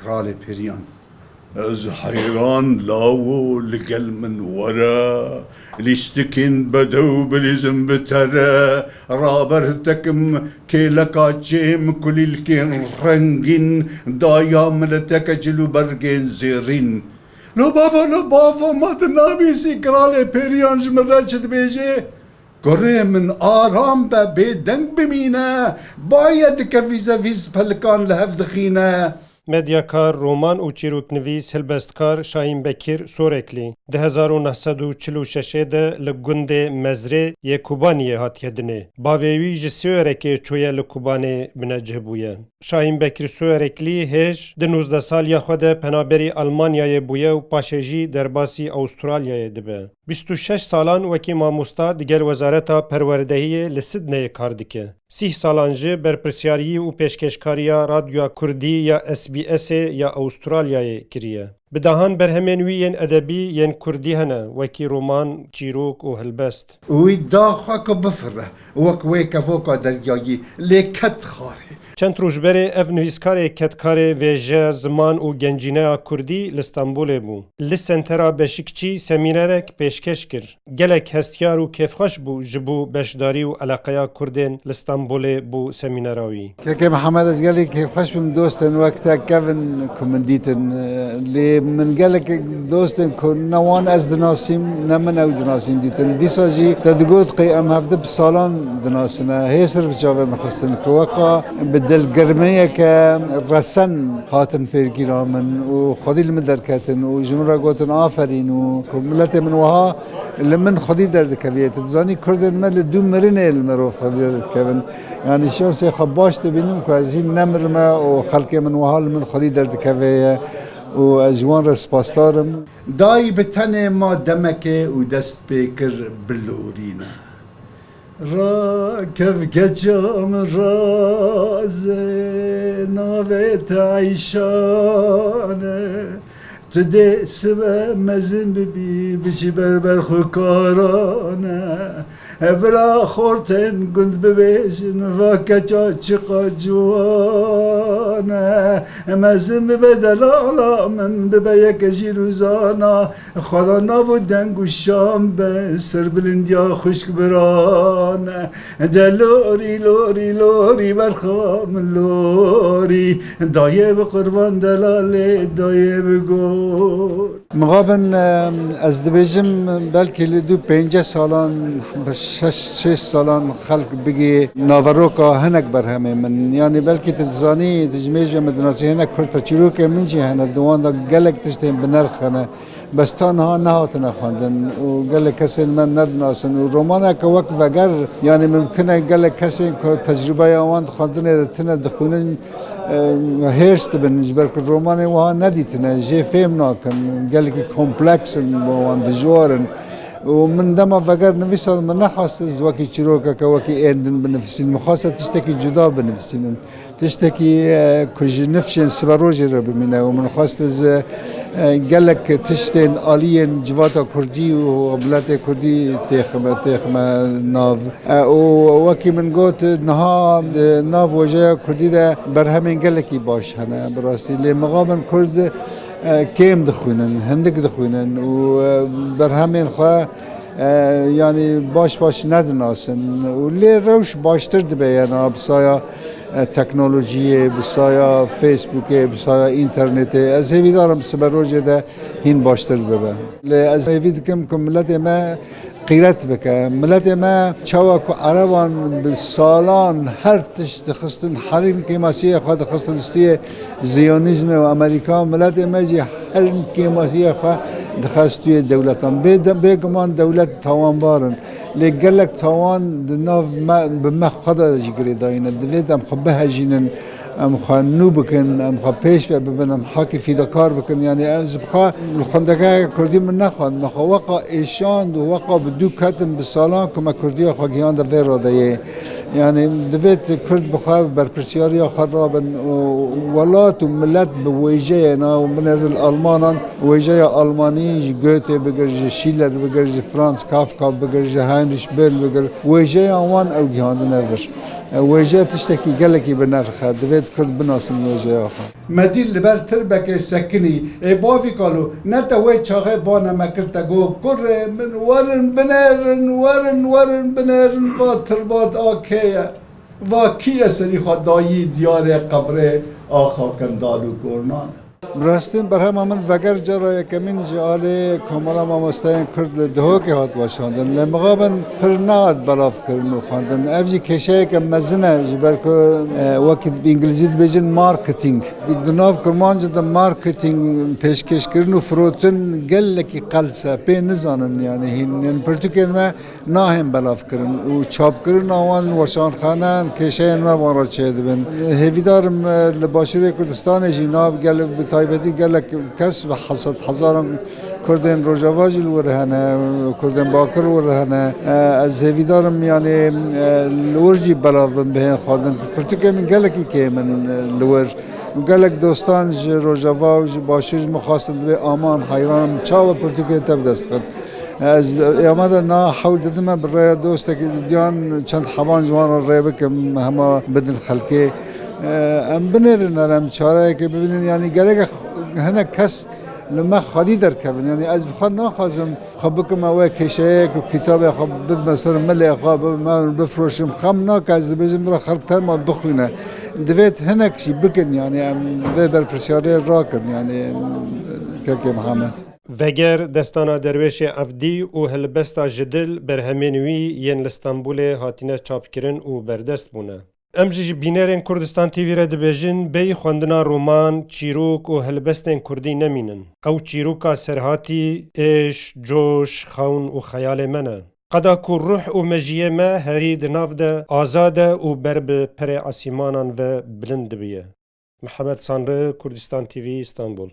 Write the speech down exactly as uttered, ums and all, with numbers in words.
Kralê Pêriyan. Ez heyran lawo li gel min were, lîstikên bedew bilîzim bi te re, raber tekim kêleka çêm kulîlkên rengîn, daya mileteke cil û bergên zêrîn. Lo bavo, lo bavo, ma tu nabîsî Kralê Pêriyan ji min re çi dibêje? Kurê min aram be, bêdeng bimîne, baye dike vîzevîz pelikan li hev dixîne. Medyakar, roman û çîroknivîs, hilbestkar Şahîn Bekir Soreklî di hezar û neh sed û çil û şeş de li gundê Mezrê yê Kobaniyê hatiye dinê. Bavê wî ji Siwerekê çûye li Kobanê binecih bûye. Şahîn Bekir Soreklî hêj di nozdeh saliya xwe de penaberî Almanyayê bûye û paşê jî derbasî Aûstralyayê dibe. Bîst û şeş salan wekî mamosta digel Wezareta Perwerdehiyê li Sydneyê kar dike. Sîh salan jî berpirsyariyî û pêşkêşkariya Radyoya Kurdî ya S B S'ê ya Aûstralyayê kiriye. Bi dehan berhemên wî yên edebî yên kurdî hene, wekî roman, çîrok û helbest. Wî da xwe ku bifire, wek wê kevoka deryayî lê ket xarê. Çend roj berê ev nivîskarê kedkarê vêje, ziman û gencîneya kurdî li Stenbolê bû. Li Sentera Beşikçî semînerek pêşkêş kir. Gelek hestiyar û kêfxweş bû ji bo beşdarî û eleqeya Kurdên li Stenbolê bo semînera wî. Kekê Mihemed, ez gelek kêfxweş bim dostên wek te kevin ku min dîtin. Lê min gelek dostên ku ne wan ez dinasîm, ne min ew dinasîn dîtin. Dîsa jî te digot qey em hevdi bi salan dinasine. Hê sir bi çavê min xistin ku weka bi dilgirmeyeke resen hatin pêrgîra min û xwedî li min derketin û ji min re gotin aferîn û ku miletê min wiha li min xwedî derdikeviyê. Tu dizanî Kurdên me li dû mirinê li mirov xwedî derdikevin. Yanî şansê xwe baş dibînim ku ez hîn nemirime û xelkê min wiha li min xwedî derdikeve ye û ez ji wan re spasdar im. Dayî bi tenê ma demekê û dest pê kir bilorîne. Rakev keça min razê, navê te Eyşan e. Tu dê sibe mezin bibî, biçî ber ber xwe karan e. Bila xortên gund bibêjin, va keça çiqa ciwan e. Mezin bibe delala min, bibe yeke jîr û zana. Xweda nav û deng û şan be, serbilindiya xwişk biran e. De lorî, lorî, lorî, berxa min lorî. Dayê bi qurban delalê, dayê bi gor. Mixabin, e, ez dibêjim belkî li dû pênceh salan, şeş, şêst salan xelk bigê naveroka hinek berhemê min. Yanî belkî tu dizanî, tu ji mêj ve min dinasî hinek kurta çîrokê min jî hene, di wan de gelek tiştên bi nerx hene. Bes ta niha nehatine xwendin û gelek kesên me nedinasin û romaneke wek Veger, yanî mimkin e gelek kesên ku tecrûbeya wan di xwendinê de tine dixwînin, e, hêrs dibin, ji ber ku romanên wiha nedîtine, jê fêm nakin, gelekî kompleks in bo wan, dijwar in. Û min dema Veger nivîsand, min nexwest ez wekî çîrokeke wekî ên din binivîsînim, min xwest ez tiştekî cuda binivîsînim. Tiştekî, e, ku ji nifşên siberojê re bimîne û min xwest ez, e, gelek tiştên aliyên civata kurdî û miletê kurdî têxime, têxime nav. E, û wekî min got, niha di nav wêjeya kurdî de berhemên gelekî baş hene, bi rastî. Lê mixabin kurd, e, kêm dixwînin, hindik dixwînin û, e, berhemên xwe, e, yanî baş baş nedinasin û lê rewş baştir dibe, yena bi saya, e, teknolojiyê, bi saya Facebookê, bi saya înternetê. Ez hêvîdar im siberojê de hîn baştir bibe. Lê ez hêvî dikim ku miletê me qîret bike. Miletê me çawa ku Ereban bi salan her tişt dixistin, herî kêmasiyê xwe dixistin stûyê Ziyonîzmê û Amerîka, miletê me jî her kêmasiyê xwe dixe stûyê dewletan. Bê de-, bêguman dewlet tawanbar in. Lê gelek tawan di nav me, bi me xwe de jî girêdayî ne. Divêt em xwe bihejînin, em xwe nû bikin, em xwe pêş ve bibin, em hekî fîdakar bikin. Yanî ez bi xwe li xwendegeheke kurdî min nexwend. Me xwe weqa êşand û weqa bi dû ketim bi salan ku me kurdiya xwe gihande vê radeyê. Yanî divêt kurd bi xwe berpirsyariya xwe rabin û welat û milet bi wêjeyê ne û binêrin Almanan, wêjeya Almanî ji Goethe bigir, ji Schiller bigir, ji Franz Kafka bigir, ji Heinrich Böll bigir, wêjeya wan ew gihandine vir. Wêje tiştekî gelekî bi nerx e, divêt Kurd binasin wêjeya xwe. Me dî li ber tirbekê sekinî, ê bavî kalo, ne te wê çaxê bane me kir te got, kurê min werin binêrin, werin, werin binêrin, va tirbat a kê ye? Va kî ye serî xwe dayî diyarê qebrê a xakendal û kornan? Bi rastî berhema min Veger cara yekemîn ji alî Komela Mamosteyên Kurd li Dihokê hat weşandin. Lê mixabin pir nehat belavkirin û xwendin. Ev jî kêşeyeke mezin e, ji ber ku, e, wekî bi îngilîzî dibêjin marketing. Di nav kurmancî de marketing, pêşkêşkirin û firotin gelekî qels e. Pê nizanin, yanî hîn, yanî pirtûkên me nahên belavkirin û çapkirina wan weşanxaneyan kêşeyên me wan re çêdibin. Hêvîdar im, e, li Başûrê Kurdistanê jî nav gel-, bi taybetî gelek kes bi heset hezaran Kurdên Rojava jî li wir hene, Kurdên Bakur li wir hene. E, ez hêvîdar im, yanî, e, li wir jî belav bin bihên xwedin. Pirtûkê min gelekî kêm in, e, li wir. Û gelek dostan ji Rojava û ji Başûr ji min xwestin, dibê aman heyran im, çawa pirtûkê te bi dest xist. Ez ê amade na hewl didime bi rêya dostekî didiyan çend heban ji wan re rê bikim, hema bidin xelkê. Em binêrin, em çareyekê bibînin, yanî gerek hinek kes li me xwedî derkevin. Yanî ez bi xwe naxwazim xwe bikime wê kêşeyek û kitabê xwe bidime ser milê xwe, bi-, me bifroşim. Xem nake, ez dibêjim bira xelk terma bixwîne. Divêt hinek jî bikin, yanî em vê berpirsiyariyê rakin, yanî kekê Mihemed. Veger, Destana Derwêşê Evdî û helbesta Ji Dil berhemên wî yên li Stenbolê hatine çapkirin û berdest bûne. Em jî ji bînerên Kurdistan T V re dibêjin, bêyî xwendina roman, çîrok û helbestên kurdî nemînin. Ew çîroka serhatî, êş, coş, xewn û xeyalê me ne. Qeda ku ruh û mejiyê me herî di nav de azad e û ber bi perê asîmanan ve bilind dibiye. Mihemed Sanri, Kurdistan T V, Stenbol.